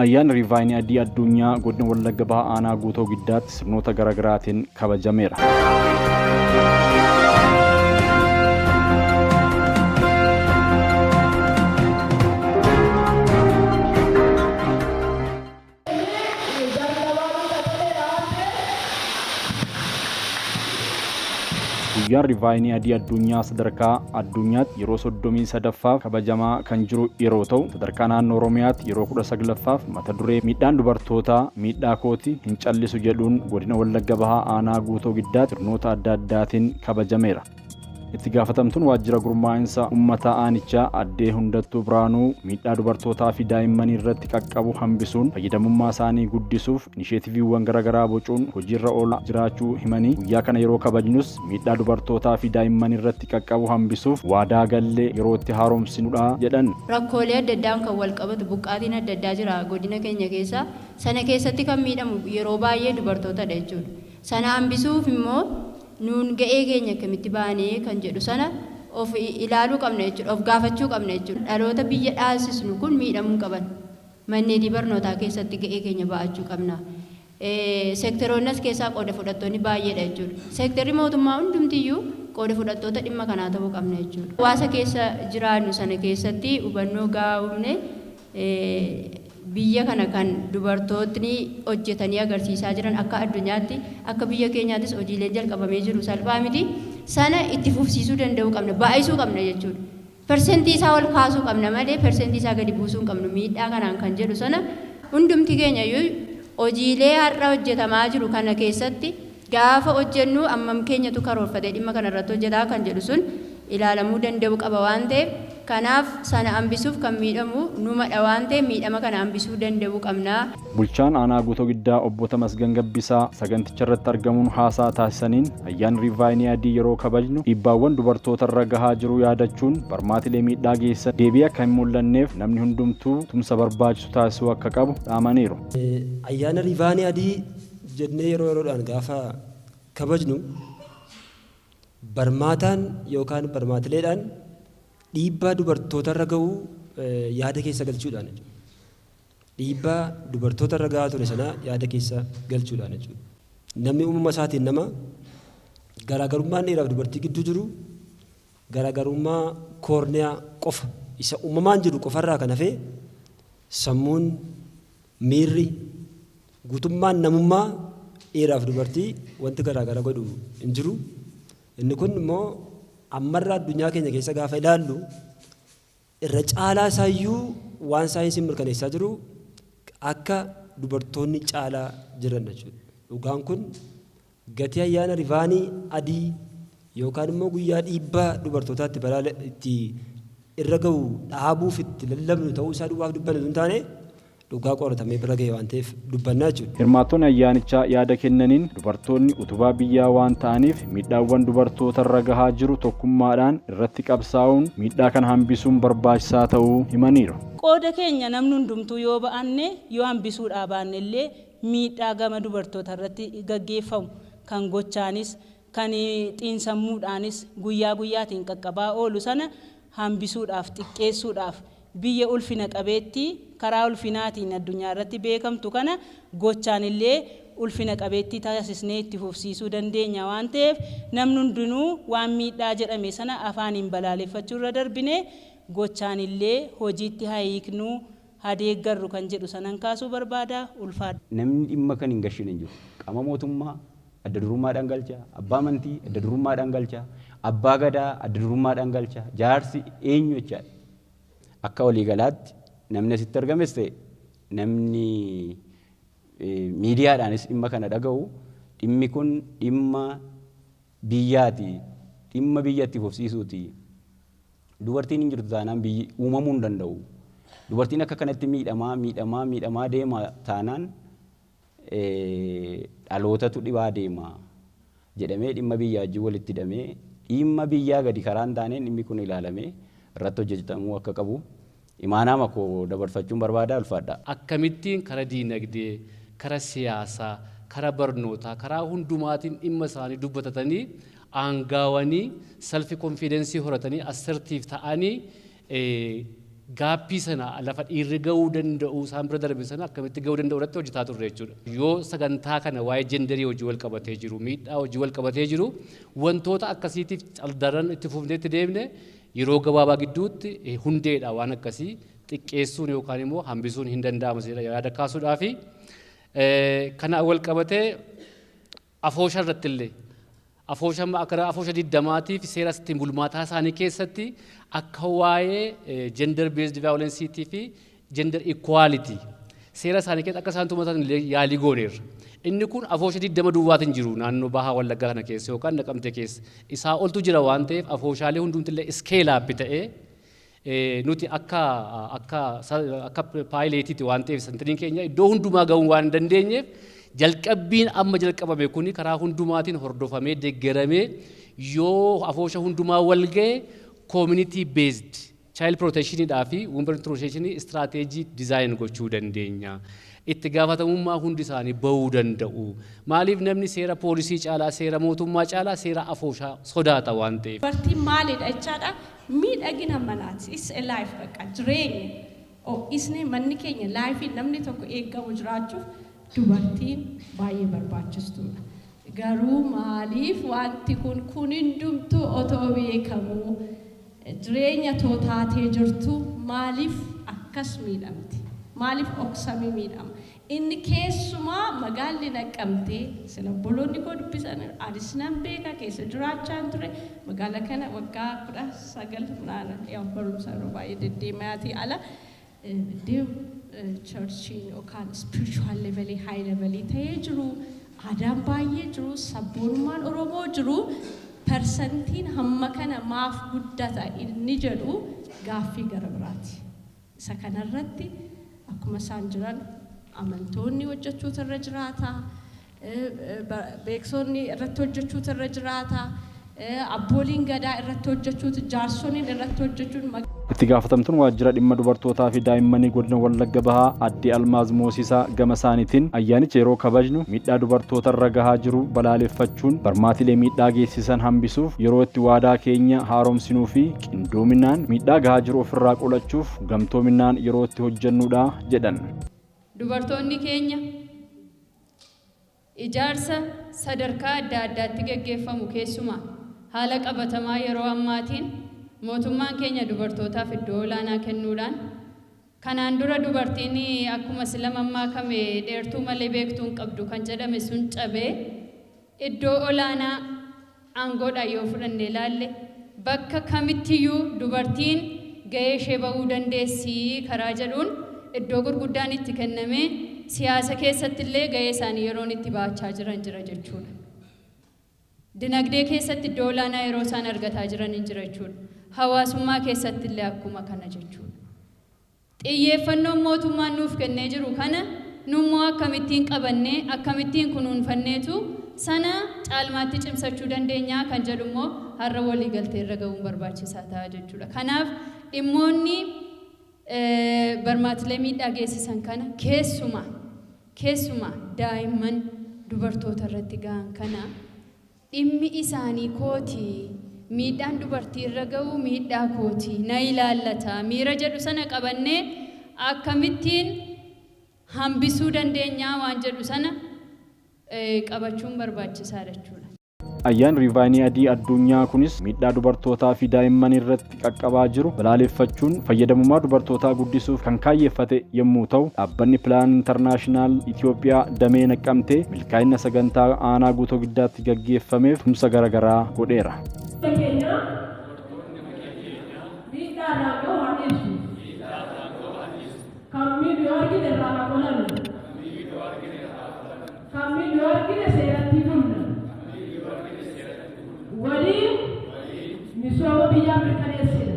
Ayyaanni Riivaayinii Adii Addunyaa Godina Wallagga Bahaa Aanaa Guutoo Giddaatti sirnoota garaagaraatiin kabajameera. Guyyaan Rivaayinii Adii Addunyaa sadarkaa addunyaatti yeroo 33ffaaf kabajamaa kan jiru yeroo ta'u, sadarkaa naannoo Oromiyaatti yeroo 19ffaaf mata duree Miidhaan dubartootaa miidhaa kooti hin callisu jedhuun Godina Wallagga Bahaa Aanaa Guutoo Giddaatti sirnoota adda addaatiin kabajameera. Itti gaafatamtuun Waajjira Gurmaa'insa Ummataa Aanichaa Addee Hundattuu Biraanuu miidhaa dubartootaa fi daa'immanii irratti qaqqabu hambisuun fayyadamummaa isaanii guddisuuf inisheetiviiwwan garagaraa bocuun hojiirra oolaa jiraachuu himanii, guyyaa kana yeroo kabajnus miidhaa dubartootaa fi daa'immanii irratti qaqqabu hambisuuf waadaa galle yeroo itti haaromsinudha jedhan. Rakkoolee adda addaan kan walqabatu buqqaatiin adda addaa jira godina keenya keessa. Sana keessatti kan miidhamu yeroo baay'ee dubartootadha jechuudha. Sana hambisuuf immoo nuun ga'ee keenya akkamitti baanee kan jedhu sana of ilaaluu qabna jechuudha. Of gaafachuu qabna jechuudha. Dhaloota biyya dhaalsisnu kun miidhamuu hin qaban. Manneetii barnootaa keessatti ga'ee keenya ba'achuu qabna. Seekteroonni as keessaa qooda fudhattoonni baay'eedha jechuudha. Seekterri mootummaa hundumtiyyuu qooda fudhattoota dhimma kanaa ta'uu qabna jechuudha. Hawaasa keessa jiraannu sana keessatti hubannoo gahaa uumne Biyya kana kan dubartootni hojjetanii agarsiisaa jiran akka addunyaatti, akka biyya keenyaattis hojiileen jalqabamee jiru salphaa miti. Sana itti fufsiisuu danda'uu qabna, baay'isuu qabna jechuudha. Persentii isaa ol kaasuu qabna malee persentii isaa gadi buusuu hin qabnu miidhaa kanaan kan jedhu sana hundumti keenya iyyuu hojiilee har'a hojjetamaa jiru kana keessatti gaafa hojjennu ammam keenyatu karoorfatee dhimma kana irratti hojjetaa kan jedhu sun ilaalamuu danda'uu qaba waan ta'eef kanaaf sana hambisuuf kan miidhamu numadha waan ta'eef miidhama kana hambisuu danda'uu qabna. Bulchaan Aanaa Guutoo Giddaa Obbo Tamasgan Gabbisaa saganticharratti argamuun haasaa taasisaniin, ayyaana Riivaayinii Adii yeroo kabajnu dhiibbaawwan dubartootarra gahaa jiru yaadachuun barmaatilee miidhaa geessisan deebi'ee akka hin mul'anneef namni hundumtuu tumsa barbaachisu taasisuu akka qabu dhaamaniiru. Ayyaana Riivaanii Adii jennee yeroo yeroodhaan gaafa kabajnu barmaataan yookaan barmaatileedhaan dhiibbaa dubartootarra ga'u yaada keessa galchuudhaan jechuudha. Dhiibbaa dubartootarra ga'aa ture sana yaada keessa galchuudhaan jechuudha. Namni uumama isaatiin nama garaagarummaan dhiiraaf dubartii gidduu jiru garaagarummaa koorniyaa qofa isa uumamaan jiru qofarraa kan hafe sammuun, miirri, guutummaan namummaa dhiiraaf dubartii wanti garaagara godhu hin jiru. Inni kun immoo ammarra addunyaa keenya keessa gaafa ilaallu irra caalaa isaayyuu waan saayinsiin mirkaneessaa jiru akka dubartoonni caalaa jiran jechuudha. Dhugaan kun gatii ayyaana rivaanii adii yookaan immoo guyyaa dhiibbaa dubartootaatti balaa itti irra ga'u dhaabuuf itti lallabnu ta'uu isaa duwwaaf dubbannu utuu hin taane dhugaa qoratamee bira ga'e waan ta'eef dubbanna jechuudha. Hirmaattonni ayyaanichaa yaada kennaniin, dubartoonni utubaa biyyaa waan ta'aniif miidhaawwan dubartootarra gahaa jiru tokkummaadhaan irratti qabsaa'uun miidhaa kana hambisuun barbaachisaa ta'uu himaniiru. Qooda keenya namni hundumtuu yoo ba'anne, yoo hambisuudhaa baanne illee miidhaa gama dubartoota irratti gaggeeffamu kan gochaanis, kan xiinsammuudhaanis guyyaa guyyaatiin qaqqabaa oolu sana hambisuudhaaf, xiqqeessuudhaaf biyya ulfina qabeettii karaa ulfinaatiin addunyaa irratti beekamtu kana gochaan illee ulfina qabeettii taasisnee itti fufsiisuu dandeenya waan ta'eef namni hundinuu waan miidhaa jedhame sana afaaniin balaaleffachuu irra darbinee gochaan illee hojiitti haa hiiknuu, haa deeggarru kan jedhu sanan kaasuu barbaada. Ulfaadhaa. Namni dhimma kan hin gashine hin jiru. Qaama mootummaa adda durummaadhaan galcha, abbaa amantii adda durummaadhaan galcha, abbaa gadaa adda durummaadhaan galcha, jaarsi eenyu jechaadha. Akka waliigalaatti namni asitti argames ta'e namni miidiyaadhaanis dhimma kana dhaga'u dhimmi kun dhimma biyyaati, dhimma biyya itti fufsiisuuti. Dubartiin hin jirtu taanaan biyyi uumamuu hin danda'u. Dubartiin akka kanatti miidhamaa, miidhamaa, miidhamaa deema taanaan dhalootatu dhibaa deema jedhamee dhimma biyyaa wajjin walitti hidhamee dhimma biyyaa gadi karaa hin taaneen dhimmi kun ilaalamee irratti hojjetamuu akka qabu imaanaama koo dabarfachuun barbaada. Ulfaadhaa. Akkamittiin kara diinagdee, kara siyaasaa, kara barnootaa, karaa hundumaatiin dhimma isaanii dubbatatanii aangaawanii self confidence horatanii assertive ta'anii Gapii sana lafa dhiirri ga'uu danda'u, isaan bira darbe sana akkamitti ga'uu danda'u irratti hojjetaa turre jechuudha. Yoo sagantaa kana waa'ee genderii hojii wal qabatee jiru, miidhaa hojii wal qabatee jiru, wantoota akkasiitiif daran itti fufnee itti deemne, yeroo gabaabaa gidduutti hundeedha waan akkasii xiqqeessuun yookaan immoo hambisuun hin danda'amu yaada kaasuudhaafi. Kana wal qabatee afoosha irratti illee, afoosha akka afoosha 20tiif seera ittiin bulmaataa isaanii keessatti akka waa'ee gender based violenceetii fi gender equality seera isaanii keessatti akka isaan tumatan illee yaalii gooneerra. Inni kun afoosha 20 duwwaatiin jiru naannoo Bahaa Wallaggaa kana keessa yookaan Naqamte keessa. Isaa oltu jira waan ta'eef, afooshaalee hundumti illee scale up ta'ee, nuti akka pilotiiti waan ta'eef, centeriin keenya iddoo hundumaa ga'uu waan hin dandeenyeef, jalqabbiin amma jalqabame kuni karaa hundumaatiin hordofamee, deeggaramee, yoo afoosha hundumaa wal ga'e, community based child protectionidhaa fi women protection strategy design gochuu dandeenya. Itti gaafatamummaa hundi isaanii bahuu danda'u. Maaliif, namni seera poolisii caalaa, seera mootummaa caalaa seera afooshaa sodaata waan ta'eef. Dubartiin maalidha jechaadha? Miidhagina manaati. It's a life, bakka jireenya. Ho'isnee manni keenya lifeiin namni tokko eeggamu jiraachuuf dubartiin baay'ee barbaachistuudha. Garuu maaliif wanti kun hundumtuu otoo beekamuu, jireenya too taatee jirtu, maaliif akkas miidhamti? Maaliif dhoksamee miidhama? Inni keessumaa magaalli Naqqamtee, sila obboloonni koo dubbisan, anis nan beeka, keessa jiraachaa ture magaala kana waggaa 19 barumsa yeroo baay'ee deddeemaatii ala. Iddoo churchiin yookaan spiritual levelii high levelii ta'ee jiru, aadaan baay'ee jiru, sabboonummaan Oromoo jiru, percentiin hamma kana maaf guddata inni jedhu gaaffii gara biraati. Isa kanarratti akkuma isaan jiran amantoonni hojjechuutu irra jiraata, beeksonni irratti hojjechuutu irra jiraata, abbooliin gadaa irratti hojjechuutu, jaarsoliin irratti hojjechuun. Itti gaafatamtuun waajjira dhimma dubartootaa fi daa'immanii godina Wallagga Bahaa Aadde Almaaz Moosisaa gama isaaniitiin, ayyaanicha yeroo kabajnu miidhaa dubartoota irra gahaa jiru balaaleffachuun barmaatilee miidhaa geessisan hambisuuf yeroo itti waadaa keenya haaromsinuu fi qindoominaan miidhaa gahaa jiru ofirraa qolachuuf gamtoominaan yeroo itti hojjennudha jedhan. Dubartoonni keenya ijaarsa sadarkaa adda addaatti geggeeffamu, keessumaa haala qabatamaa yeroo ammaatiin mootummaan keenya dubartootaaf iddoo olaanaa kennuudhaan, kanaan dura dubartiin akkuma sila mammaakame dheertuu malee beektuu hin qabdu kan jedhame sun cabee, iddoo olaanaa aangoodhaan yoo fudhanne ilaalle, bakka kamittiyyuu dubartiin ga'ee ishee ba'uu dandeessi karaa jedhuun iddoo gurguddaan itti kennamee, siyaasa keessatti illee ga'ee isaanii yeroon itti ba'achaa jiran jira jechuudha. Dinagdee keessatti iddoo olaanaa yeroo isaan argataa jiran hin jira jechuudha. Hawaasummaa keessatti illee akkuma kana jechuudha. Xiyyeeffannoon mootummaan nuuf kennee jiru kana nummoo akkamittiin qabannee, akkamittiin kunuunfanneetu sana caalmaatti cimsachuu dandeenyaa kan jedhu immoo har'a walii galtee irra ga'uun barbaachisaa ta'a jechuudha. Kanaaf dhimmoonni barmaatilee miidhaa geessisan kana, keessumaa daa'imman dubartoota irratti ga'an kana, dhimmi isaanii kooti, miidhaan dubartii irra ga'u miidhaa kooti, na ilaallata miira jedhu sana qabannee akkamittiin hambisuu dandeenyaa waan jedhu sana qabachuun barbaachisaadha jechuudha. Ayyaanni Riivaayinii Adii Addunyaa kunis miidhaa dubartootaa fi daa'imman irratti qaqqabaa jiru balaaleffachuun fayyadamummaa dubartootaa guddisuuf kan kaayyeeffate yommuu ta'u, dhaabbanni Pilaan Intarnaashinaal Itoophiyaa damee Naqqamtee milkaa'ina sagantaa aanaa Guutoo Giddaatti gaggeeffameef tumsa garaagaraa godheera. Keenya miidhaa irraan gahu haa dhiisu. Kan miidhu yoo argine irraa haa qolannu. Kan miidhu yoo argine seeratti bulla. Waliin misooma biyyaa mirkaneessina.